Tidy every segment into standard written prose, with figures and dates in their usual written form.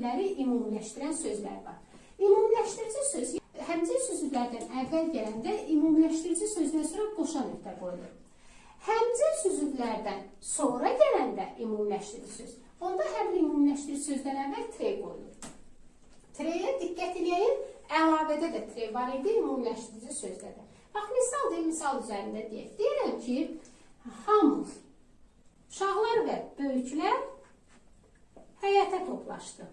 süzübləri ümumiləşdirən sözlər var. Ümumiləşdirici söz həmcins süzüblərdən əvvəl gələndə ümumiləşdirici sözdən sonra qoşa nöqtə qoyulur. Həmcins süzüblərdən sonra gələndə ümumiləşdirici söz. Onda hər bir ümumiləşdirici sözdən əvvəl tre qoyulur. Treyə diqqət eləyin, əlavədə də tre var idi, ümumiləşdirici sözdə də. Bax, misal deyim, misal üzərində deyək. Deyirəm ki, hamı, uşaqlar və böyüklər həyətə toplaşdı.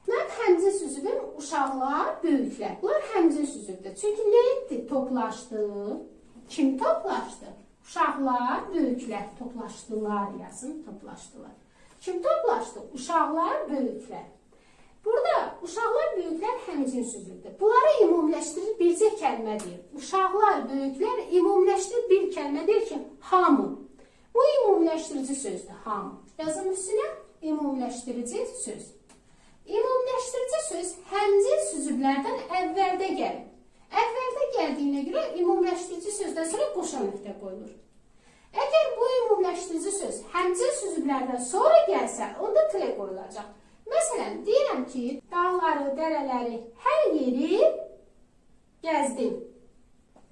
Mənim həmcins süzübüm uşaqlar, böyüklər. Bunlar həmcins süzübdür. Çünki nə etdi? Toplaşdı. Kim toplaşdı? Uşaqlar, böyüklər toplaşdılar, yazın, toplaşdılar. Kim toplaşdı? Uşaqlar, böyüklər. Burada uşaqlar, böyüklər həmcins süzübdür. Bunları ümumiləşdirir bircə kəlmə deyir. Uşaqlar, böyüklər ümumiləşdirir bir kəlmə deyir ki, hamı. Bu ümumiləşdirici sözdür, hamı. Yazın üstünə ümumiləşdirici söz. Ümumiləşdirici söz həmcins süzüblərdən əvvəldə gəlir. Əvvəldə gəldiyinə görə ümumiləşdirici sözdən sonra qoşa nöqtə qoyulur. Əgər bu ümumiləşdirici söz həmcins süzüblərdən sonra gəlsə, onda tre qoyulacaq. Məsələn, deyirəm ki, dağları, dərələri, hər yeri gəzdim.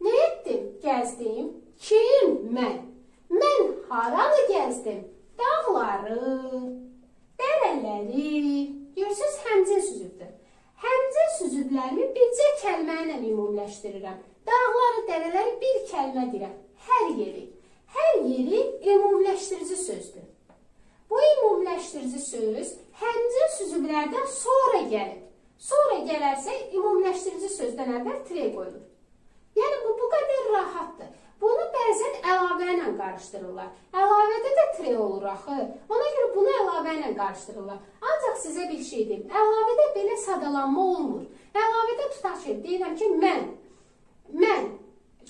Nə etdim? Gəzdim. Kim? Mən. Mən haranı gəzdim? Dağları, dərələri. Görürsünüz, həmcins süzübdür. Həmcins süzüblərimi bircə kəlmə ilə ümumiləşdirirəm. Dağları, dərələri bir kəlmə deyirəm. Hər yeri. Hər yeri ümumiləşdirici sözdür. Bu ümumiləşdirici söz həmcins süzüblərdən sonra gəlir. Sonra gələrsə ümumiləşdirici sözdən əvvəl tre qoyulur. Yəni bu qədər rahatdır. Bunu bəzən əlavə ilə qarışdırırlar. Əlavədə də tre olur axı. Ona görə bunu əlavə ilə qarışdırırlar. Ancaq sizə bir şey deyim. Əlavədə belə sadalanma olmur. Əlavədə tutaq ki, deyirəm ki, mən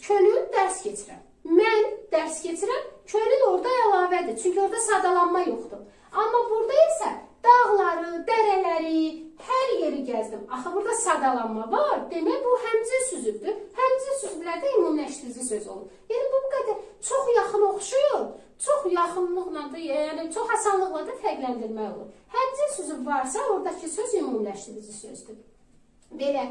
könül dərs keçirəm. Mən dərs keçirəm, könül orada əlavədir. Çünki orada sadalanma yoxdur. Amma burada isə dağları, dərələri, hər yeri gəzdim. Axı burada sadalanma var. Demək bu həmcins süzübdür. Həmcins süzüblərdə ümumiləşdirici söz olur. Yəni bu qədər çox yaxın oxşuyur. Çox yaxınlıqla da, yəni çox asanlıqla da fərqləndirmək olur. Həmcins süzüb varsa, oradakı söz ümumiləşdirici sözdür. Belə.